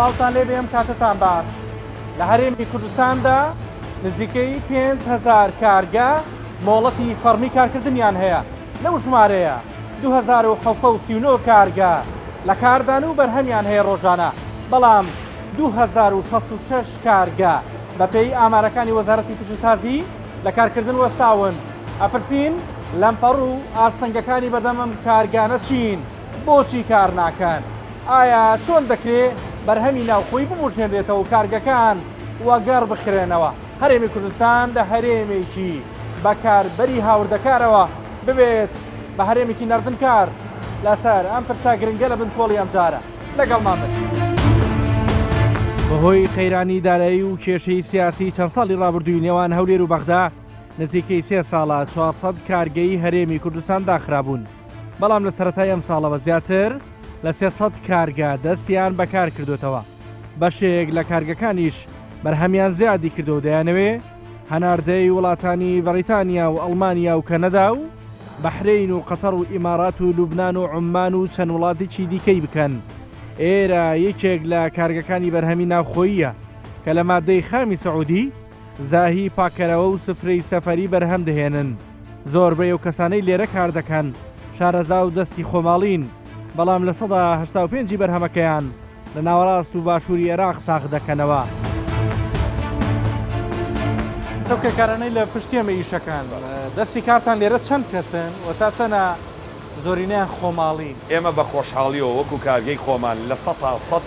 سڵاوتان لێبێ ئەم کاتەتان باش. لە هەرێمی کوردستاندا نزیکەی 5000 کارگە مۆڵەتی فەڕمی کارکردنیان هەیە، لەو ژمارەیە 2739 کارگە لە کاردان و بەرهەمیان هەیە ڕۆژانە، بەڵام 2066 کارگە بەپێی ئامارەکانی وەزارەتی پیشەسازی لە کارکردن وەستاون. ئەپرسین لەمپەڕ و ئاستەنگەکانی بەردەم ئەم کارگانە چین؟ بۆچی کار ناکەن؟ ئایا چۆن دەکرێ بەرهەمی ناوخۆی ببوژێنرێتەوە و کارگەکان وەگەڕ بخرێنەوە؟ هەرێمی کوردستان لە هەرێمێکی بەکاربەری هاوردەکارەوە ببێت بە هەرێمێکی نەردنکار؟ لەسەر ئەم پرسە گرنگە لە بنکۆڵی ئەمجارە لەگەڵمان بن. بەهۆی قەیرانی دارایی و کێشەی سیاسی چەند ساڵی ڕابردووی نێوان هەولێر و بەغدا، نزیکەی سێ ساڵە 400 کارگەی هەرێمی کوردستان داخرابوون، بەڵام لە سەرەتای ئەمساڵەوە زیاتر لە 300 کارگە دەستیان بە کار کردۆتەوە، بەشێک لە کارگەکانیش بەرهەمیان زیادی کردووە و دەیانەوێ هەناردەی وڵاتانی بەڕیتانیا و ئەڵمانیا و کەنەدا و بەحرەین و قەتەڕ و ئیمارات و لوبنان و عوممان و چەند وڵاتێکی دیکەی بکەن. ئێرە یەکێک لە کارگەکانی بەرهەمی ناوخۆییە کە لە ماددەی خامی سعودی، زاهی پاککەرەوە و سفرەی سەفەری بەرهەم دەهێنن. زۆربەی ئەو کەسانەی لێرە کار دەکەن شارەزا و دەستی خۆماڵین، بەڵام 85% ی بەرهەمەکەیان لە ناوەڕاست و باشووری عێراق ساغ دەکەنەوە. ئەو کرێکارانەی لە پشتی ئەمە ئیشەکەن، دەستی کارتان لێرە چەند کەسن و تا چەنە زۆرینەیان خۆماڵین؟ ئێمە بە خۆشحاڵیەوە وەکو کارگەی خۆمان 100%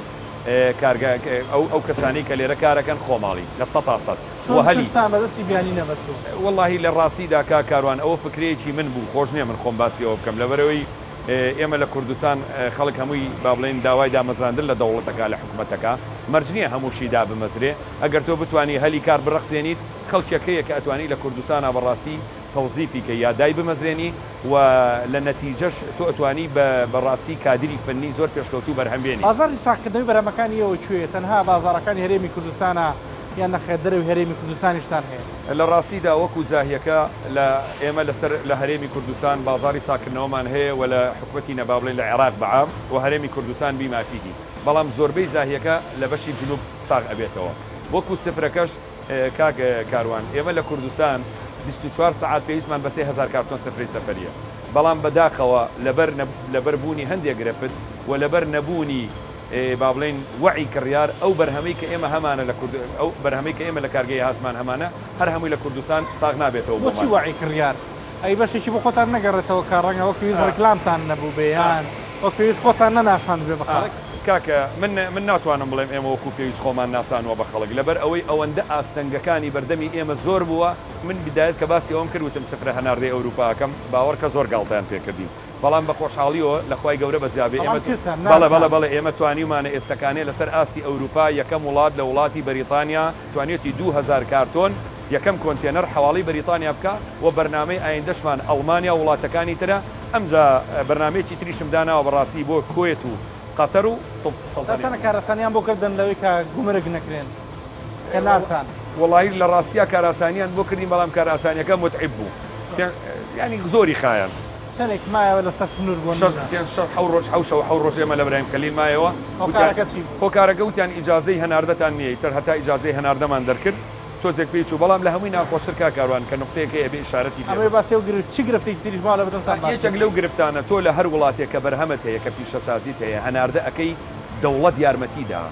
کارگە ئەو ئەو کەسانەی کە لێرە کارەکەن خۆماڵین 100% چۆن و هەلی. پشتتان بە دەستی بیانی نەبەستووە؟ وەڵاهی لە ڕاستیدا کاک کاروان ئەوە فکرەیەکی من بوو خۆش نیە من خۆم باسی ئەوە بکەم لەبەرئەوەی ئێمە لە کوردستان خەڵک هەمووی با بڵێین داوای دامەزراندن لە دەوڵەتەکە لە حکومەتەکە مەرج نیە هەمووشی دابمەزرێ ئەگەر تۆ بتوانی هەلی کار بڕەخسێنیت خەڵکێک هەیە کە ئەتوانی لە کوردستانا بەڕاستی تەوزیفی کەی یا دایبمەزرێنی و لە نەتیجەش تۆ ئەتوانی بە بە ڕاستی کادری فەنی زۆر پێشکەوتوو بەرهەم بێنی. بازاڕی ساغکردنەوەی بەرهەمەکانی ئێوە کوێیە؟ تەنها بازاڕەکانی هەرێمی کوردستانە یان نەخێر دەرەوەی هەرێمی کوردستانیشتان هەیە؟ لە ڕاستیدا وەکو زاهیەکە لە ئێمە لەسەر لە هەرێمی کوردستان بازاڕی ساغکردنەوەمان هەیە و لە حکومەتی نە با بڵێین لە عێراق بە عام و هەرێمی کوردستان بیما فیهی بەڵام زۆربەی زاهیەکە لە بەشی جنوب ساغ ئەبێتەوە وەکو سفرەکەش کاک کاروان ئێمە لە کوردستان 24 سەعات پێویستمان بە 3000 کارتۆن سفرەی سەفەریە بەڵام بەداخەوە لەبەر لەبەر بوونی هەندێک گرفت و لەبەر نەبوونی با بڵێین وەعی کڕیار ئەو بەرهەمەی کە ئێمە هەمانە لە کورد ئەو بەرهەمەی کە ئێمە لە کارگەی هاسمان هەمانە هەر هەمووی لە کوردستان ساغ نابێتەوە بۆچی بۆمان. وەعی کڕیار؟ ئەی بەشێکی بۆ خۆتان نەگەڕێتەوە کە ڕەنگە وەک پێویست ڕیکلامتان نەبووبێ یان وەک پێویست خۆتان نەناساندبێ بە خەڵک؟ کاکە من من ناتوانم بڵێم ئێمە وەکو پێویست خۆمان ناسانووە بە خەڵک لەبەر ئەوەی ئەوەندە ئاستەنگەکانی بەردەمی ئێمە زۆر بووە، من بدایەت کە باسی ئەوەم کرد وتم سفرە هەناردەی ئەوروپا ئەکەم باوەڕکە زۆر گاڵتەیان پێکردین بەڵام بە خۆشحاڵیەوە لە خوای گەورە بەزیابێ بەڵام ئێمە کردتان بەڵێ بەڵێ ناردتان. بەڵێ ئێمە توانیومانە ئێستەکانێ لەسەر ئاستی ئەوروپا یەکەم وڵات لە وڵاتی بەریتانیا توانیوتی 2000 کارتۆن یەکەم کۆنتێنەر حەواڵەی بەریتانیا بکا و بەرنامەی ئایندەشمان ئەڵمانیا و وڵاتەکانی ترە ئەمجا بەرنامەیەکی تریشم داناوە بەڕاستی بۆ کوێت و قەتەر و تا سەڵتەنەتی. چەنە کارئاسانیان بۆ کردن لەوەی کە گومرگ نەکرێن کە ناردتان؟ وەڵاهی لە ڕاستیا کارئاسانیان بۆ کردین بەڵام کارئاسانیەکە متعب بوو یانی زۆری خایاند. چەنێک مایەوە لەسەر سنوور بۆ شەش نمونە؟ پێنج شەش حەو ڕۆژ حەو شەو حەو ڕۆژ ئێمە لە برایم خەلیل مایەوە وتیان هۆکارەکە چی بوو؟ هۆکارەکە وتیان ئیجازەی هەناردەتان نییە ئیتر هەتا ئیجازەی هەناردەمان دەرکرد تۆزێک پێی چوو بەڵام لە هەمووی ناخۆشتر کاک کاروان کە نوقتەیەک هەیە ئەبێ ئیشارەتی پێ ئەمەوێ بکەم. باسی ئەو گرفت چ گرفتێکی تریش ماوە لەبەردەمتان باسی یەکێک لەو بکەین. گرفتانە تۆ لە هەر وڵاتێک کە بەرهەمت هەیە کە پیشەسازیت هەیە هەناردە ئەکەی دەوڵەت یارمەتی دا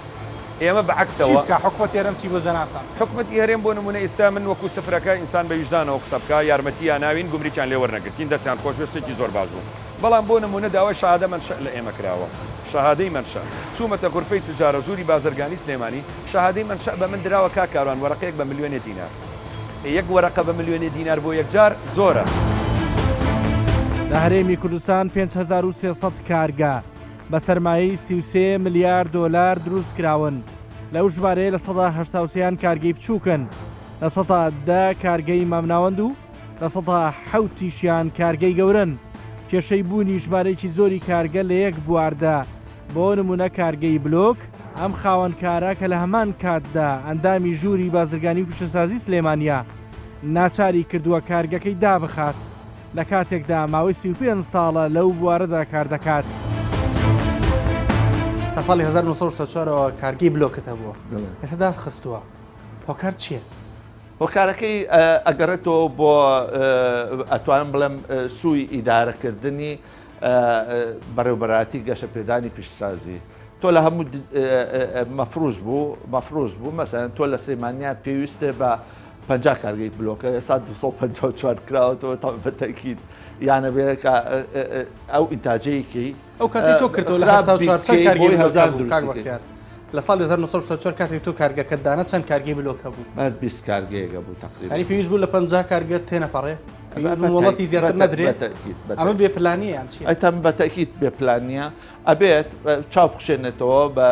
ئێمە بە چی عەکسەوە. بکا حکومەتی هەرێم چی بۆ جەنابتان؟ حکومەتی هەرێم بۆ نمونە ئیستا من وەکو سفرەکە ئینسان بە ویژدانەوە قسە بکا یارمەتی یا ناوین گومرکیان لێ وەرنەگرتین دەستیان خۆش بێ شتێکی زۆر باش بوو بەڵام بۆ نمونە داوای شەهادە مەنشەء لە ئێمە کراوە شەهادەی مەنشەء چومەتە غورفەی تجارە ژووری بازرگانی سلێمانی شەهادەی مەنشەء بە من دراوە کاک کاروان وەرەقەیەک بە ملیۆنێ دینار یەک وەرەقە بە ملیۆنێ دینار بۆ یەکجار زۆرە. لە هەرێمی کوردستان 5300 کارگە بە سەرمایەی 33 ملیار دۆلار دروست کراون، لەو ژمارەیە 83% یان کارگەی بچووکن، 10% کارگەی مامناوەند و 7% یشیان کارگەی گەورەن. کێشەی بوونی ژمارەیەکی زۆری کارگە لە یەک بواردا، بۆ نموونە کارگەی بلۆک، ئەم خاوەن کارە کە لە هەمان کاتدا ئەندامی ژووری بازرگانی و پیشەسازی سلێمانییە، ناچاری کردووە کارگەکەی دابخات، لە کاتێکدا ماوەی 35 ساڵە لەو بوارەدا کار دەکات. لە ساڵی 1964ەوە کارگەی بلۆکت هەبووە ئێستا داخستووە هۆکار چییە؟ هۆکارەکەی ئەگەڕێتەوە بۆ ئەتوانم بڵێم سووی ئیدارەکردنی بەڕێوبەرایەتی گەشەپێدانی پیشسازی تۆ لە هەموو مەفروز بوو مەفروز بوو مەسەن تۆ لە سلێمانیا پێویستێ بە 50 کارگەی بلۆکە ئێستا 254 کراوەتەوە تا بە تەکید یانە بێ ئەو ئینتاجەیەکی ئەو کاتی تۆ کردەوە لە 84 چەند کارگەی هەزار دروست بەختیار لە ساڵی 1964 کاتێک تۆ کارگەکەت دانا چەند کارگەی بلۆک هەبوو؟ بەر 20 کارگەیەک هەبوو تقریبا. یانی پێویست بوو لە 50 کارگە تێنەپەڕێ؟ پێویست بوو مۆڵەتی زیاتر نەدرێ؟ ئەمە بێ پلانیە یان چیە؟ ئەتەم بە تەئکید بێ پلانیە. ئەبێت چاو بخشێنێتەوە بە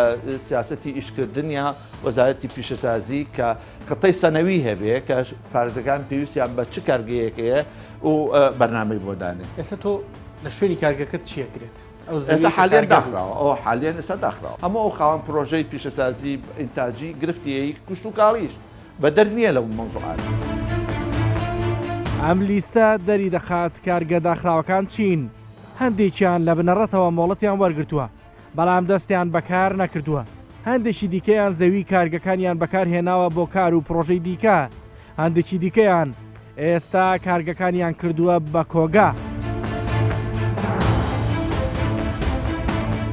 سیاسەتی ئیشکردنیا وەزارەتی پیشەسازی کە خطەی سەنەوی هەبێ کە پارێزگەکان پێویستیان بە چ کارگەیەک هەیە و بەرنامەی بۆ دانێ. ئێستا تۆ لە شوێنی کارگەکەت چی ئەکرێت؟ ئەو ئێستا حالیان داخراوە ئەو حالیان ئێستا داخراوە هەموو ئەو خاوەن پرۆژەی پیشەسازی ئینتاجی گرفتیی کوشت و کاڵیش بەدەر نییە لەو مەوزوعانە. ئەم لیستە دەری دەخات کارگە داخراوەکان چین، هەندێکیان لە بنەڕەتەوە مۆڵەتیان وەرگرتووە، بەڵام دەستیان بە کار نەکردووە، هەندێکی دیکەیان زەوی کارگەکانیان بەکارهێناوە بۆ کار و پڕۆژەی دیکە، هەندێکی دیکەیان ئێستا کارگەکانیان کردووە بە کۆگا.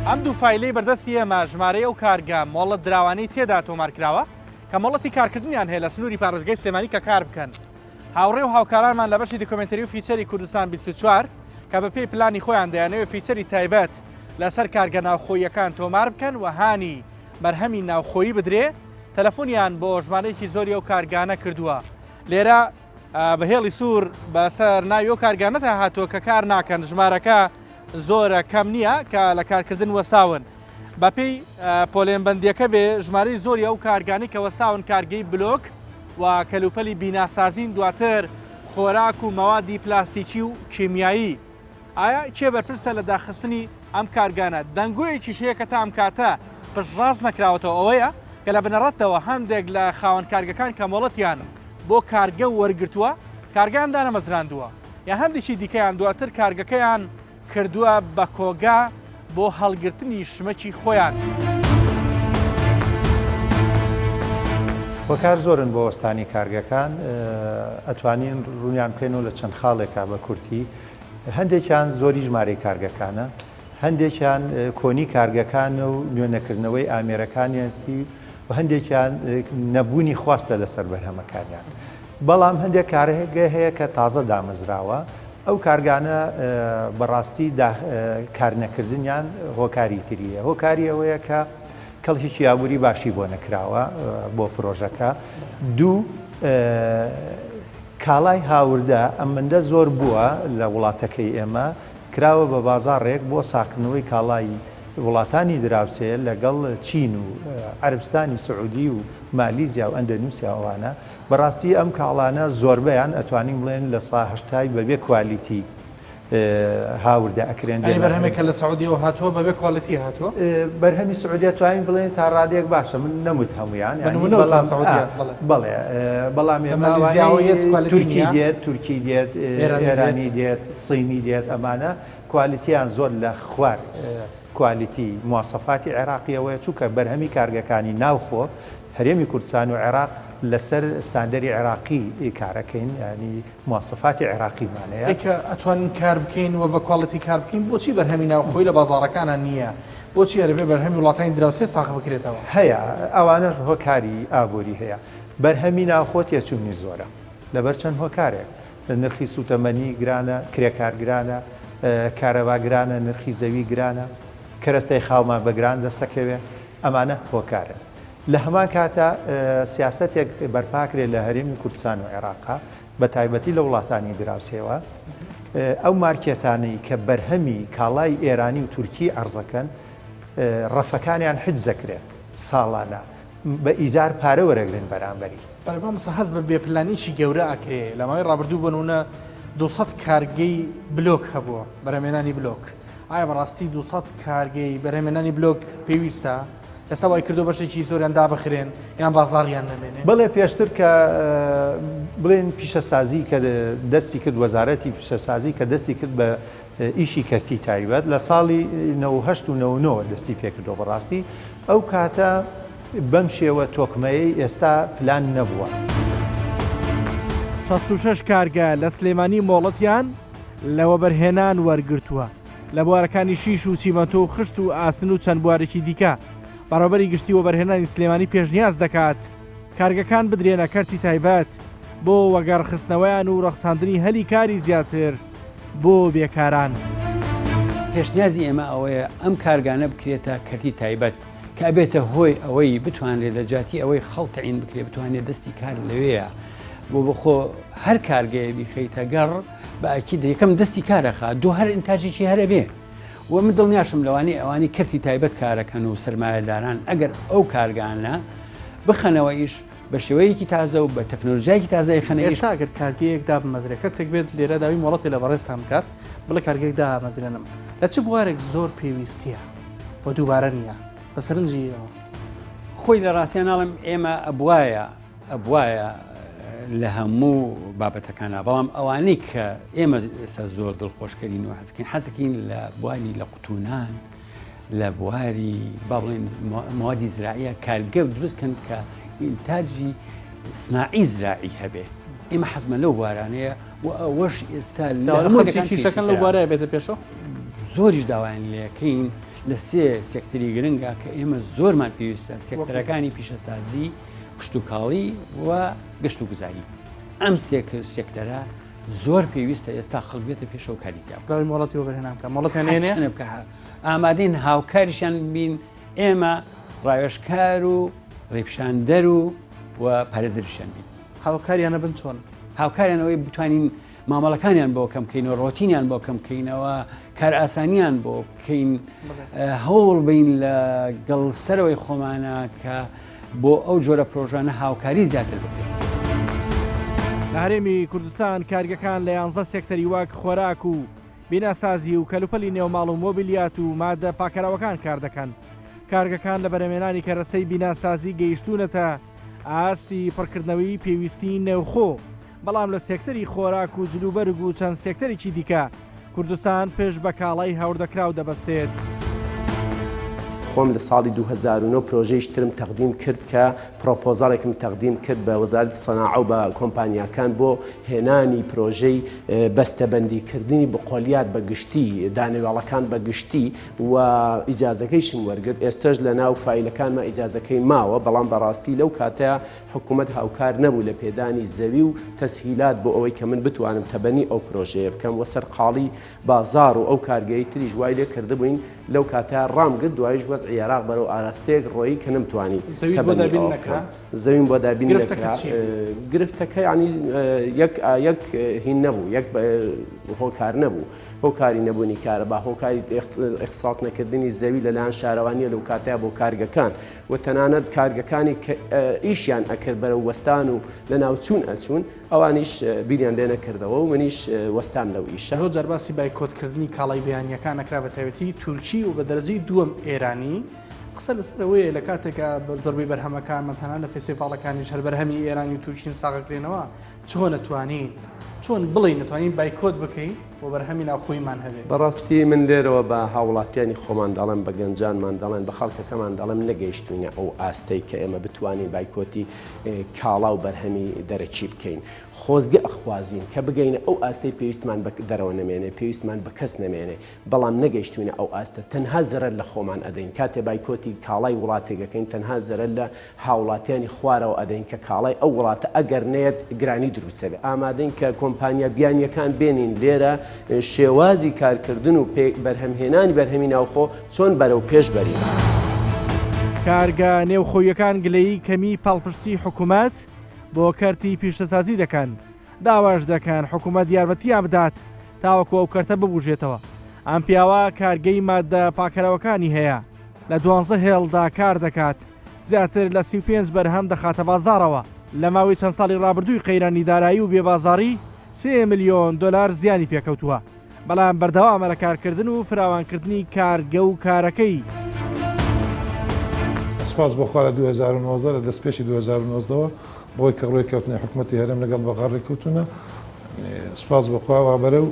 ئەم دوو فایلەی بەردەستی ئێمە ژمارەی ئەو کارگە مۆڵەتدراوانەی تێدا تۆمارکراوە کە مۆڵەتی کارکردنیان هەیە لە سنووری پارێزگای سلێمانی کە کار بکەن. هاوڕێ و هاوکارانمان لە بەشی دیکۆمێنتەری و feature ی کوردستان 24 کە بەپێی پلانی خۆیان دەیانەوێت feature ی تایبەت لەسەر کارگە ناوخۆییەکان تۆمار بکەن و هانی بەرهەمی ناوخۆیی بدرێ، تەلەفۆنیان بۆ ژمارەیەکی زۆری ئەو کارگانە کردووە. لێرە بە هێڵی سوور بەسەر ناوی ئەو کارگانەدا هاتووە کە کار ناکەن، ژمارەکە زۆرە کەم نییە کە لە کارکردن وەستاون. بەپێی پۆلێنبەندییەکە بێ ژمارەی زۆری ئەو کارگانەی کە وەستاون کارگەی بلۆک و کەلوپەلی بیناسازین، دواتر خۆراک و مەوادی پلاستیکی و کیمیایی. ئایا کێ بەرپرسە لە داخستنی ئەم کارگانە؟ دەنگۆیەکیش هەیە کە تا ئەم کاتە پشتڕاست نەکراوەتەوە ئەوەیە کە لە بنەڕەتەوە هەندێک لە خاوەن کارگەکان کە مۆڵەتیان بۆ کارگە وەرگرتووە کارگەیان دانەمەزراندووە یان هەندێکی دیکەیان دواتر کارگەکەیان کردووە بە کۆگا بۆ هەڵگرتنی شمەکی خۆیان. هۆکار زۆرن بۆ وەستانی کارگەکان، ئەتوانین ڕوونیان بکەینەوە لە چەند خاڵێکا بە کورتی، هەندێکیان زۆری ژمارەی کارگەکانە، هەندێکیان کۆنی کارگەکانە و نوێ نەکردنەوەی ئامێرەکانیەتی و هەندێکیان نەبوونی خواستە لەسەر بەرهەمەکانیان. بەڵام هەندێک کارگە هەیە کە تازە دامەزراوە، ئەو کارگانە بەڕاستی کارنەکردنیان هۆکاری تری هەیە، هۆکاری ئەوەیە کە کەڵکێکی ئابووری باشی بۆ نەکراوە بۆ پرۆژەکە، دوو کاڵای هاوردە ئەمەندە زۆر بووە لە وڵاتەکەی ئێمە کراوە بە بازاڕێک بۆ ساغکردنەوەی کاڵای وڵاتانی دراوسێ لەگەڵ چین و عەربستانی سعودی و مالیزیا و ئەندەنوسیا ئەوانە بەڕاستی ئەم کاڵانە زۆربەیان ئەتوانین بڵێن لە سا هەشتای بەبێ quality هاوردە ئەکرێن یانی بەرهەمێک کە لە سعودیەوە هاتووە بەبێ quality هاتووە؟ بەرهەمی سعودیە توانین بڵێن تا ڕادەیەک باشە من نەموت هەمویان بە نمونە وتان سعودیە بەڵێ بەڵێ بەڵام لە مالیزیاوە یەت quality تورکی دێت تورکی دێت ئێرانی دێت صینی دێت ئەمانە quality یان زۆر لە خوار quality مواسەفاتی عێراقیەوەیە چونکە بەرهەمی کارگەکانی ناوخۆ هەرێمی کوردستان و عێراق لەسەر ستاندەری عێراقی کارەکەین ینی مواسەفاتی عێراقیمان هەیە. ئەی کە ئەتوانین کار بکەین و بە quality کار بکەین بۆچی بەرهەمی ناوخۆی لە بازاڕەکانا نییە؟ بۆچی ئەبێ بەرهەمی وڵاتانی دراوسێ ساغ بکرێتەوە؟ هەیە ئەوانەش هۆکاری ئابووری هەیە. بەرهەمی ناوخۆ تێچوونی زۆرە لەبەر چەند هۆکارێک نرخی سووتەمەنی گرانە، کرێکار گرانە، کارەبا گرانە، نرخی زەوی گرانە، کەرەستەی خاومان بە گران دەستەکەوێ، ئەمانە هۆکارن. لە هەمان کاتا سیاسەتێک بەرپاکرێ لە هەرێمی کوردستان و عێراقا بە تایبەتی لە وڵاتانی دراوسێوە ئەو مارکێتانەی کە بەرهەمی کاڵای ئێرانی و تورکی عەرزەکەن ڕەفەکانیان حجزەکرێت ساڵانە بە ئیجار پارە وەرەگرن بەرامبەری. بەڵێ مامۆستا هەست بە بێپلانیی گەورە ئەکرێ لە ماوەی ڕابردوو بۆ نموونە 200 کارگەی بلۆک هەبووە بەرهەمێنانی بلۆک ئایا بەڕاستی 200 کارگەی بەرهەمێنانی بلۆک پێویستە؟ ئێستا وای کردووە بەشێکی زۆریان دابخرێن یان بازاڕیان نەمێنێ؟ بەڵێ پێشتر کە بڵێن پیشەسازی کە دەستی کرد وەزارەتی پیشەسازی کە دەستی کرد بە. ئیشی کەرتی تایبەت لە ساڵی 98 و 99 دەستی پێکردەوە بەڕاستی ئەو کاتە بەم شێوە تۆکمەیەی ئێستا پلان نەبووە. 66 کارگە لە سلێمانی مۆڵەتیان لە وەبەرهێنان وەرگرتووە لە بوارەکانی شیش و چیمەنتۆ و خشت و ئاسن و چەند بوارێکی دیکە. بەڕێوەبەری گشتی وەبەرهێنانی سلێمانی پێشنیاز دەکات کارگەکان بدرێنە کەرتی تایبەت بۆ وەگەڕخستنەوەیان و ڕەخساندنی هەلی کاری زیاتر بۆ بێکاران. پێشنیازی ئێمە ئەوەیە ئەم کارگانە بکرێتە کەرتی تایبەت کە ئەبێتە هۆی ئەوەی بتوانرێت لە جیاتی ئەوەی خەڵک تەعین بکرێت بتوانێت دەستی کار لەوێیە بۆ بەخۆ هەر کارگەیە بیخەیتە گەڕ بە ئەکید یەکەم دەستی کارەخا دوو هەر ئینتاجێکی هەرە بێ و من دڵنیاشم لەوانەیە ئەوانەی کەرتی تایبەت کارەکەن و سەرمایەداران ئەگەر ئەو کارگانە بخەنەوە ئیش بە شێوەیەکی تازە و بە تەکنۆلژیایەکی تازە ئەیخەنە ئیش. ئێستا ئەگەر کارگەیەک دابمەزرێ کەسێک بێت لێرە داوی مۆڵەتێ لە بەڕێزتان بکات بڵێ کارگەیەک دامەزرێنم لە چ بوارێک زۆر پێویستیە و دووبارە نییە بە سەرنجی ئێوە؟ خۆی لە ڕاستیا ناڵێم ئێمە ئەبوایە ئەبوایە لە هەموو بابەتەکانا بەڵام ئەوانەی کە ئێمە ئێستا زۆر دڵخۆشکەرین و حەزکەین حەزەکەین لە بواری لە قوتونان لە بواری با بڵێن موادی زراعیە کارگە دروست کەن کە ئینتاجی سناعی زراعی هەبێ ئێمە حەزمە لەو بوارانەیە و ئەوەش ئێستا لە هەموو کیشەکەن لەو بوارە بێتە پێشەوە زۆریش داوایان لەکەین لە سێ سێکتەری گرنگە کە ئێمە زۆرمان پێویستە سێکتەرەکانی پیشەسازی کشتوکاڵی و گەشتوگوزاری. ئەم سێ سێکتەرە زۆر پێویستە ئێستا خەڵک بێتە پێشەوە کاری تیا بکات. داوای مۆڵەتی وەبەرهێنان بکە. مۆڵەتیان نەیەنێ؟ هەرچەنە بکە ئامادەین هاوکاریشیان بین ئێمە ڕاوێژکار و ڕێپیشاندەر و و پارێزەریشیان بین. هاوکاریانە بن چۆن؟ هاوکاریان ئەوەی بتوانین مامەڵەکانیان بۆ کەم بکەینەوە، ڕۆتینیان بۆ کەم بکەینەوە، کارئاسانیان بۆ بکەین، هەوڵ بین لە گەڵ سەرەوەی خۆمانە کە بۆ ئەو جۆرە پرۆژانە هاوکاری زیاتر بکرێت. لە هەرێمی کوردستان کارگەکان لە یانزە سێکتەری وەک خۆراک و بیناسازی و کەلوپەلی نێوماڵ و مۆبیلیات و مادە پاکەرەوەکان کاردەکەن. کارگەکان لە بەرهەمێنانی کەرەستەی بیناسازی گەیشتوونەتە ئاستی پڕکردنەوەی پێویستیی نێوخۆ، بەڵام لە سێکتەری خۆراک و جلوبەرگ و چەند سێکتەرێکی دیکە کوردستان پشت بە کاڵای هاوردەکراو دەبەستێت. خۆم لە ساڵی 2009 پرۆژەیش ترم تەقدیم کرد کە پرۆپۆزاڵێکم تەقدیم کرد بە وەزارەتی سەناعە و بە کۆمپانیاکان بۆ هێنانی پرۆژەی بەستەبەندی کردنی بقۆلیات بە گشتی دانەوێڵەکان بە گشتی و ئیجازەکەیشم وەرگرت ئێستەش لە ناو فایلەکانما ئیجازەکەی ماوە بەڵام بەڕاستی لەو کاتەیا حکومەت هاوکار نەبوو لە پێدانی زەوی و تەسهیلات بۆ ئەوەی کە من بتوانم تەبەنی ئەو پرۆژەیە بکەم و سەرقاڵی بازاڕ و ئەو کارگەی تریش وای لێ کردبووین لەو کاتە ڕامگرت دوایش وەزعی عێراق بەرەو ئاراستەیەک ڕۆیی کە نەمتوانی زەویت بۆ تەبەنی دابین ئەوە نەکرا؟ بکەم زەویم بۆ دابین گرفتەکە نەکرا چی بوو؟ گرفتەکە یانی یەک یەک هین نەبوو یەک هۆکار نەبوو هۆکاری نەبوونی کارەبا هۆکاری ئیختساس نەکردنی زەوی لەلایەن شارەوانیە لەو کاتەیا بۆ کارگەکان و تەنانەت کارگەکانی کە ئیشیان ئەکرد بەرەو وەستان و لەناوچوون ئەچوون ئەوانیش بیریان لێ نەکردەوە و منیش وەستام لەو ئیشە. زۆر جار باسی بایکۆتکردنی کاڵای بیانییەکان ئەکرا بە تایبەتی تورکی و بە دەرەجەی دووەم ئێرانی، قسە لەسەر ئەوەیە لە کاتێکا زۆربەی بەرهەمەکانمان تەنانەت لە فێستیڤاڵەکانیش هەر بەرهەمی ئێرانی و تورکین ساغەکرێنەوە، چۆن ئەتوانین چۆن بڵێین ئەتوانین بایکۆت بکەین و بەرهەمی ناوخۆیمان هەبێت؟ بەڕاستی من لێرەوە بە هاوڵاتیانی خۆمان دەڵێم، بە گەنجانمان دەڵێم، بە خەڵکەکەمان دەڵێم نەگەیشتوینە ئەو ئاستەی کە ئێمە بتوانین بایکۆتی کاڵا و بەرهەمی دەرەکی بکەین. خۆزگە ئەخوازین کە بگەینە ئەو ئاستەی پێویستمان بە دەرەوە نەمێنێ، پێویستمان بە کەس نەمێنێ. بەڵام نەگەیشتوینە ئەو ئاستە تەنها زەرەر لە خۆمان ئەدەین کاتێ بایکۆتی کاڵای وڵاتێک ئەکەین تەنها زەرەر لە هاوڵاتیانی خوارەوە ئەدەین کە کاڵای ئەو وڵاتە ئەگەر نەیەت گرانی دروستەبێ ئامادەین کە کۆمپانیا بیانیەکان بێنین لێرە شێوازی کارکردن و بەرهەمهێنانی بەرهەمی ناوخۆ چۆن بەرەو پێش بەرین. کارگە نێوخۆییەکان گلەیی کەمیی پاڵپشتی حکومەت بۆ کەرتی پیشەسازی دەکەن، داواش دەکەن حکومەت یارمەتیان بدات تاوەکو ئەو کەرتە ببوژێتەوە. ئەم پیاوە کارگەی ماددە پاکەرەوەکانی هەیە، لە دوانزە هێڵدا کار دەکات، زیاتر لە 35 بەرهەم دەخاتە بازاڕەوە. لە ماوەی چەند ساڵی ڕابردووی قەیرانی دارایی و بێبازاڕی سێ ملیۆن دۆلار زیانی پێکەوتووە. بەڵام بەردەوامە لە کارکردن و فراوانکردنی کارگە و کارەکەی. سوپاس بۆ خوا لە 2019 لە دەستپێکی 2019 وە بەوەی کە ڕێککەوتنی حکومەتی هەرێم لەگەڵ بەغا ڕێککەوتوونە سوپاس بۆ خوا وا بەرەو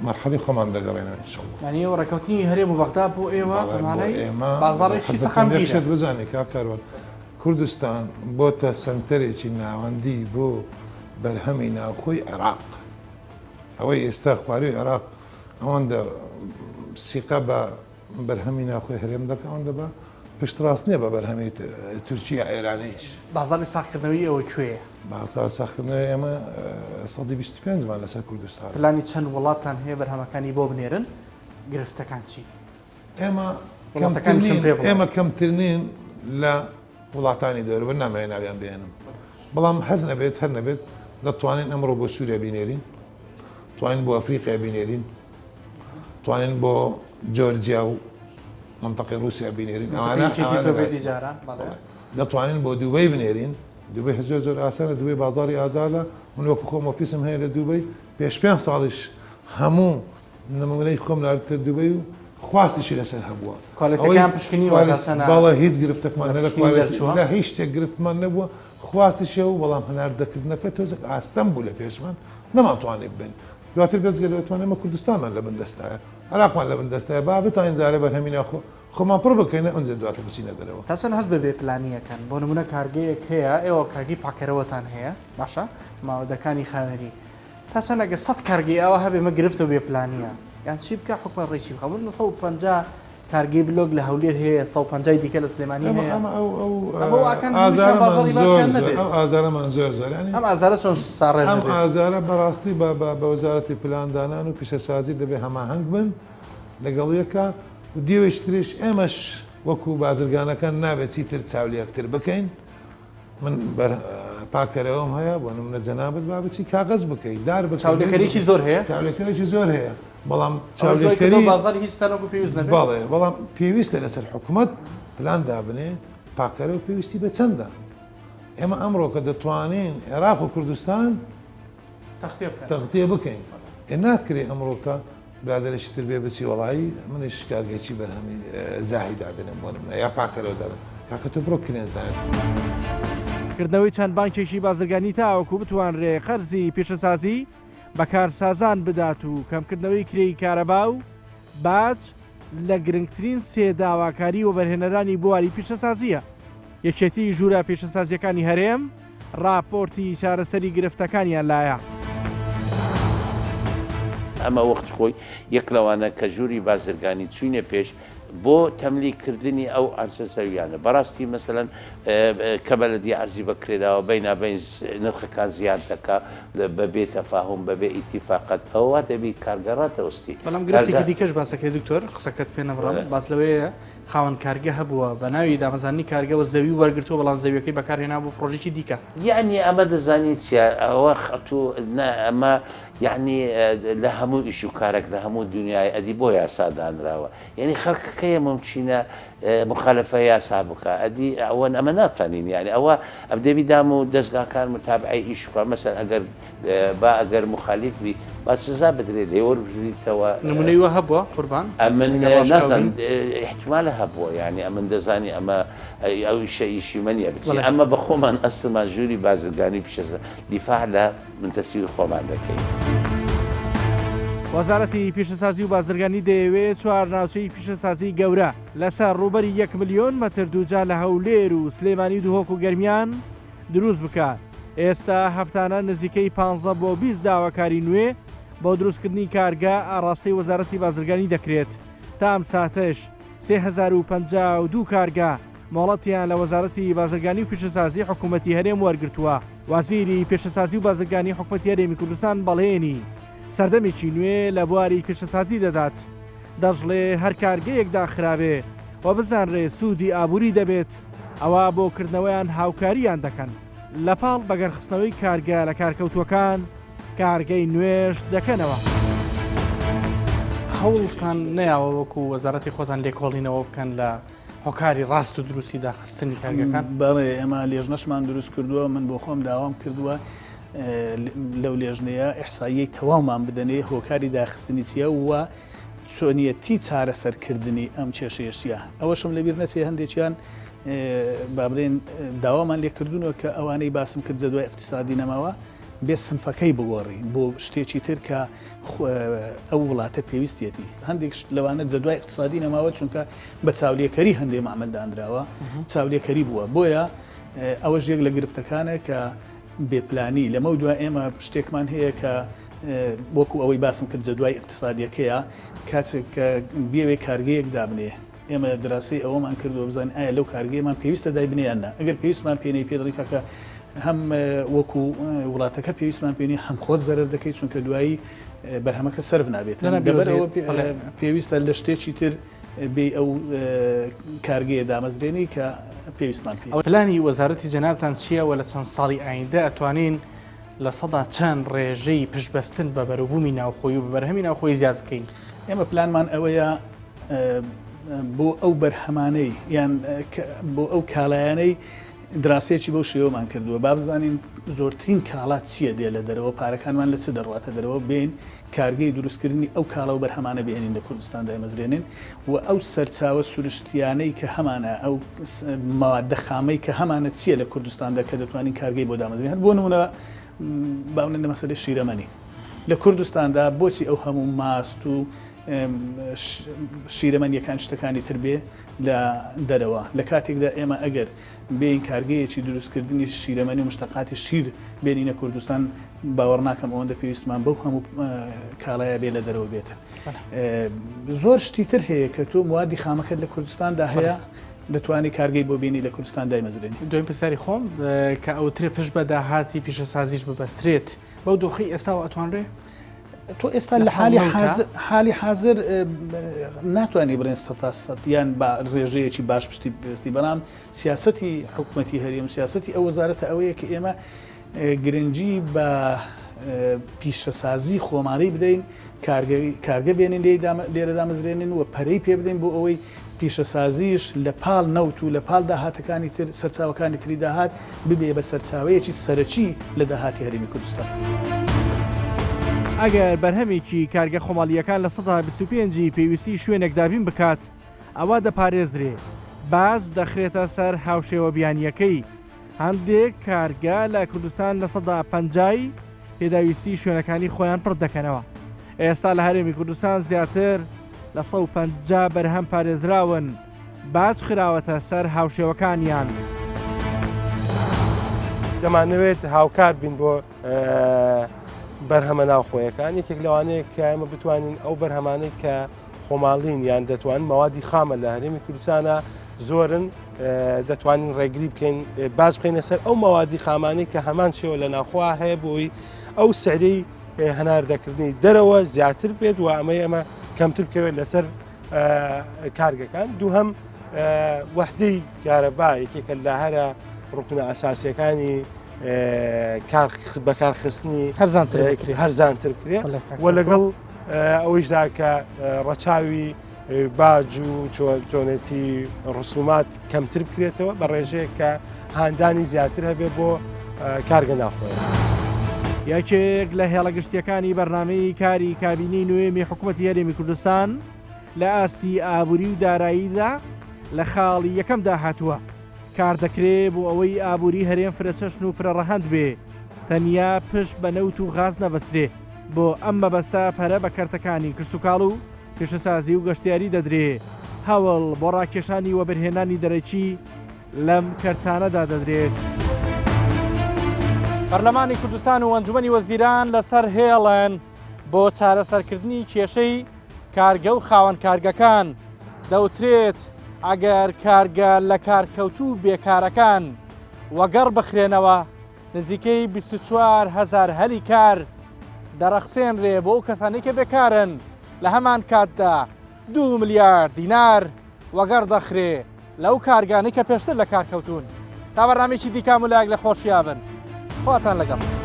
مەرحەلەی خۆمان دەگەڕێنەوە ان شاء اللە. یانی ئێوە ڕێکەوتنی هەرێم و بەغدا بۆ ئێوە بەڵێ بە بۆ مانای ئێمە بازاڕێکی حەز دەکەم یەک سەقامگیرە. شت بزانی کاک کاروان کوردستان بۆتە سەنتەرێکی ناوەندی بۆ بەرهەمی ناوخۆی عێراق ئەوەی ئێستا خواروی عێراق ئەوەندە سیقە بە بەرهەمی ناوخۆی هەرێم دەکا ئەوەندە بە پشتڕاست نییە بە بەرهەمی تورکی یا ئێرانیش. بازاڕی ساغکردنەوەی ئێوە کوێیە؟ بازاڕی ساغکردنەوەی ئێمە سەدی 25 مان لەسەر کوردستان. پلانی چەند وڵاتتان هەیە بەرهەمەکانی بۆ بنێرن؟ گرفتەکان چین؟ ئێمە کەمتر نین ئێمە کەمتر نین لە وڵاتانی دەوروبەر نامەوێت ناویان بهێنم بەڵام هەر نەبێت هەر نەبێت دەتوانین ئەمڕۆ بۆ سووریا بینێرین توانین بۆ ئەفریقیا بینێرین توانین بۆ جۆرجیا و منطقی رووسیا بینێرین ئەوانە دەتوانین بۆ دوبەی بنێرین دوبەی زۆر زۆر ئاسانە دوبەی بازاری ئازادە من وەکو خۆم ئۆفیسم هەیە لە دوبەی پێش پێ ساڵیش هەموو نمونەی خۆم ناردتە دوبەی و خواستیشی لەسەر هەبووە کوالێتەکەیان پشکنیوە تا چەنە بەڵێ هیچ گرفتێکمان لە نە لە پشکنین کوالێتی دەرچووە؟ لە هیچ شتێک گرفتمان نەبووە خواستیشی هەبوو بەڵام هەناردەکردنەکە تۆزێک ئاستەم بوو لە پێشمان نەمانتوانی ببەین دواتر بێجگە لەوە توان ئێمە کوردستانمان لە بن دەستایە عێراقمان لە بن دەستایە با بتوانین جارێ بەرهەمی ناوخۆ خۆمان پڕ بکەینە ئەنجا دواتر بچینە دەرەوە. تا چەند هەست بە بێ پلانی ئەکەن بۆ نمونە کارگەیەک هەیە ئێوە کارگەی پاکەرەوەتان هەیە باشە ماوەدەکانی خاوێنی تا چەند ئەگەر سەت کارگەی ئاوا هەبێ مە گرفتە و بێ پلانیە یان چی بکە حکومەت ڕێکی بخا بۆ 150 کارگەی بلۆک لە هەولێر هەیە 150 دیکە لە سلێمانی ئەمە هەیە ئەمە ئەو ئەو ئەمە واکەن هەمیشە ئازارەمان بازاڕی زۆر باشیان زۆر نەبێت ئەو ئازارەمان زۆر زۆر یانی ئەم ئازارە چۆن ساڕێژ ئەم دەبێت؟ ئازارە بەڕاستی بە بە بە وەزارەتی پلاندانان و پیشەسازی دەبێ هەماهەنگ بن لەگەڵ یەکا و دیوێکی تریش ئێمەش وەکوو بازرگانەکان نابێت چیتر چاو لە یەکتر بکەین من بەر پاکەرەوەم هەیە بۆ نمونە جەنابت با بچی کاغەز بکەی دار بکەی چاولێکەرێکی زۆر هەیە چاولێکەرێکی زۆر هەیە بەڵام چاولێکەری بازاری هیچ تەنەکو پێویست نەبێت بەڵێ بەڵام پێویستە لەسەر حکومەت پلان دابنێ پاکەرەوە پێویستی بە چەندە ئێمە ئەمڕۆ کە دەتوانین عێراق و کوردستان تەغتیە بکەین ئێ ناکرێ ئەمڕۆکە برادەرێکی تر بێ بچی وەڵایی منیش کارگەیەکی بەرهەمی زاهی دادەنێم بۆ نمونە یا پاکەرەوە دادەنێم کاکە تۆ بڕۆ کرێنج دانێ. کردنەوەی چەند بانکێکی بازرگانی تاوەکو بتوانرێ قەرزی پیشەسازی بە کارسازان بدات و کەمکردنەوەی کرێی کارەبا و باج لە گرنگترین سێ داواکاری وەبەرهێنەرانی بواری پیشەسازییە. یەکێتی ژوورە پیشەسازییەکانی هەرێم ڕاپۆرتی چارەسەری گرفتەکانیان لایە. ئەمە وەختی خۆی یەک لەوانە کە ژووری بازرگانی چوینە پێش بۆ تەملیک کردنی ئەو عەرزە زەویانە بەڕاستی مەسەلەن کە بەلەدی عەرزی بە کرێداوە بەینابەین نرخەکان زیاد دەکا بە بێ تەفاهوم بە بێ ئیتیفاقەت ئەوە وا دەبی کارگە ڕادەوەستی بەڵام گرفتێکی دیکەش باسەکەی دکتۆر قسەکەت پێ نەبڕم باس لەوەیە خاوەن کارگە هەبووە بە ناوی دامەزاندنی کارگەوە زەوی وەرگرتووە بەڵام زەویەکەی بەکارهێنا بۆ پڕۆژەیەکی دیکە. یەعنی ئەمە دەزانی چیە ئەوە خەتوو نا ئەمە یەعنی لە هەموو ئیش و کارەک لە هەموو دونیای ئەدی بۆ یاسا دانراوە یەعنی خەڵکەکەیە مومکینە موخالەفە یاسا بکا ئەدی ئەوە ئەمە ناتوانین یەعنی ئەوە ئەبدەبی دام و دەزگاکان متابعەی ئیش بکا مەسەلەن ئەگەر با ئەگەر موخالیف بی با سزا بدرێ لێ وەربگریتەوە. نمونەی وا هەبووە قوربان؟ ئەمن نازانم ئیحتیمالە هەبووە یانی ئەمن دەزانی ئەمە ئەو ئیشە ئیشی من نیە بچی ئەمە بە خۆمان ئەسڵمان ژووری بازرگانی و پیشەسازی دیفاع لە منتەسیبی خۆمان دەکەین. وەزارەتی پیشەسازی و بازرگانی دەیەوێت چوار ناوچەی پیشەسازی گەورە لەسەر ڕووبەری یەک ملیۆن مەتر دووجا لە هەولێر و سلێمانی و دهۆک و گەرمیان دروست بکات، ئێستا هەفتانە نزیکەی پانزە بۆ 20 داواکاری نوێ بۆ دروستکردنی کارگە ئاڕاستەی وەزارەتی بازرگانی دەکرێت، تا ئەم ساتەش 3052 کارگە مۆڵەتیان لە وەزارەتی بازرگانی و پیشەسازی حکوومەتی هەرێم وەرگرتووە. وەزیری پیشەسازی و بازرگانی حکومەتی هەرێمی کوردستان بەڵێنی سەردەمێکی نوێ لە بواری پیشەسازی دەدات، دەشڵێ هەر کارگەیەک داخرابێ و بزانرێ سوودی ئابووری دەبێت، ئەوا بۆ کردنەوەیان هاوکارییان دەکەن، لەپاڵ بەگەرخستنەوەی کارگە لەکارکەوتووەکان، کارگەی نوێش دەکەنەوە. هەوڵتان نەیاوە وەکو وەزارەتی خۆتان لێکۆڵینەوە بکەن لە هۆکاری ڕاست و دروستی داخستنی کارگەکان؟ بەڵێ ئێمە لێژنەشمان دروست کردووە، من بۆ خۆم داوام کردووە لەو لێژنەیە ئیحساییەی تەواومان بدەنێ هۆکاری داخستنی چییە و چۆنیەتی چارەسەرکردنی ئەم کێشەیە چییە. ئەوەشم لەبیر نەچێ هەندێکیان با بڵێن داوامان لێکردوونەوە کە ئەوانەی باسم کرد جەدوای اقتصادی نەماوە. بێ سنفەکەی بگۆڕی بۆ شتێکی تر کە ئەو وڵاتە پێویستیەتی. هەندێک شت لەوانە جەدوای ئیقتسادی نەماوە چونکە بە چاولێکەری هەندێ مەعمەل دانراوە، چاولێکەری بووە. بۆیە ئەوەش یەک لە گرفتەکانە کە بێ پلانی. لەمەودوا ئێمە شتێکمان هەیە کە وەکو ئەوەی باسم کرد جەدوای ئیقتسادیەکەیە، کاتێک کە بیەوێ کارگەیەک دابنێ ئێمە دراسەی ئەوەمان کردووە بزانین ئایا لەو کارگەیەمان پێویستە دایبنێ یان نا. ئەگەر پێویستمان پێ نەی پێ دەڵێین کاکە هەم وەکو وڵاتەکە پێویستمان پێ نییە هەم خۆت زەرەر دەکەیت چونکە دوایی بەرهەمەکە سەرف نابێت. لەبەر ئەوە پێویستە لە شتێکی تر بێی ئەو کارگەیە دامەزرێنی کە پێویستمان پێیەتی. پلانی وەزارەتی جەنابتان چییە و لە چەند ساڵی ئایندە ئەتوانین چەند ڕێژەی پشتبەستن بە بەروبوومی ناوخۆیی و بە بەرهەمی ناوخۆیی زیاد بکەین؟ ئێمە پلانمان ئەوەیە بۆ ئەو بەرهەمانەی یان بۆ ئەو کاڵایانەی دراسەیەکی بەو شێوەمان کردووە با بزانین زۆرترین کاڵا چییە دێ لە دەرەوە پارەکانمان لە چ دەڕواتە دەرەوە بێین کارگەی دروستکردنی ئەو کاڵا و بەرهەمانە بهێنین لە کوردستان دایمەزرێنین و ئەو سەرچاوە سروشتیانەی کە هەمانە ئەو مەوادە خامەی کە هەمانە چییە لە کوردستاندا کە دەتوانین کارگەی بۆ دامەزرێنین هەر بۆ نمونە با بڵێین لە مەسەلەی شیرەمەنی لە کوردستاندا بۆچی ئەو هەموو ماست و شیرەمەنیەکان شتەکانی تر بێ لە دەرەوە لە کاتێکدا ئێمە ئەگەر بێین کارگەیەکی دروستکردنی شیرەمەنی و مشتەقاتی شیر بێنینە کوردستان باوەڕ ناکەم ئەوەندە پێویستمان بەو هەموو کاڵایە بێ لە دەرەوە بێتن. زۆر شتی تر هەیە کە تۆ موادی خامەکەت لە کوردستاندا هەیە دەتوانی کارگەی بۆ بینی لە کوردستان دایمەزرێنی. دوایین پرسیاری خۆم کە ئەوترێ پشت بە داهاتی پیشەسازیش ببەسترێت بەو دۆخەی ئێستاوە ئەتوانرێ؟ تۆ ئێستا لە حالی حازر حالی حازر ناتوانانی بڵێن سەتا سەد یان بە ڕێژەیەکی باش پشتی بەستی بەڵام سیاستی حکوومەتی هەرێم سیاستی ئەو وەزارەتە ئەوەیە کە ئێمە گرنگی بە پیشەسازی خۆماڵی بدەین کارگە بێنین لێرە دامەزرێنین و پەرەی پێ بدەین بۆ ئەوەی پیشەسازیش لە پاڵ نەوت و لە پاڵ داهاتەکانی تر سەرچاوەکانی تری داهات ببێ بە سەرچاوەیەکی سەرەکی لە داهاتی هەرێمی کوردستان. ئەگەر بەرهەمێکی کارگە خۆماڵییەکان 25% ی پێویستی شوێنێک دابین بکات، ئەوا دەپارێزرێ، باج دەخرێتە سەر هاوشێوە بیانییەکەی. هەندێک کارگە لە کوردستان 50% ی پێداویستی شوێنەکانی خۆیان پڕ دەکەنەوە. ئێستا لە هەرێمی کوردستان زیاتر لە 150 بەرهەم پارێزراون، باج خراوەتە سەر هاوشێوەکانیان. دەمانەوێت هاوکار بین بۆ بەرهەمە ناوخۆیەکان، یەکێک لەوانەیە کە ئێمە بتوانین ئەو بەرهەمانەی کە خۆماڵین یان دەتوانن مەوادی خامە لە هەرێمی کوردستانە زۆرن دەتوانین ڕێگری بکەین باج بخەینە سەر ئەو مەوادی خامانەی کە هەمان شێوە لە ناوخۆ هەیە بۆی ئەو سعری هەناردەکردنی دەرەوە زیاتر بێت و ئەمەی ئەمە کەمتر بکەوێت لەسەر کارگەکان. دووهەم وەحدەی کارەبا یەکێکە لە هەرە ڕوکنە ئەساسیەکانی بەکارخستنی هەرزانتر بکرێ و لەگەڵ ئەوەیشدا کە ڕەچاوی باج و چۆنێتی ڕسومات کەمتر بکرێتەوە بە ڕێژەیەک کە هاندانی زیاتر هەبێ بۆ کارگە ناوخۆیە. یەکێک لە هێڵە گشتییەکانی بەرنامەی کاری کابینەی نۆیەمی حکومەتی هەرێمی کوردستان لە ئاستی ئابووری و داراییدا لە خاڵی یەکەمدا هاتووە، کار دەکرێ بۆ ئەوەی ئابووری هەرێم فرەچەشن و فرەڕەهەند بێ، تەنیا پشت بە نەوت و غاز نەبەسترێ، بۆ ئەم مەبەستە پەرە بە کەرتەکانی کشتوکاڵ و پیشەسازی و گەشتیاری دەدرێ، هەوڵ بۆ ڕاکێشانی وەبەرهێنانی دەرەکی لەم کەرتانەدا دەدرێت. پەرلەمانی کوردستان و ئەنجومەنی وەزیران لەسەر هێڵن بۆ چارەسەرکردنی کێشەی کارگە و خاوەن کارگەکان، دەوترێت ئەگەر کارگە لەکارکەوتوو و بێکارەکان وەگەڕ بخرێنەوە، نزیکەی 24 هەزار هەلی کار دەڕەخسێنرێ بۆ ئەو کەسانەی کە بێکارن، لە هەمان کاتدا 2 ملیار دینار وەگەڕ دەخرێ لەو کارگانەی کە پێشتر لە کار کەوتوون. تا بەرنامەیەکی دیکە هەموو لایەک لە خۆشیا بن. خواتان لەگەڵ.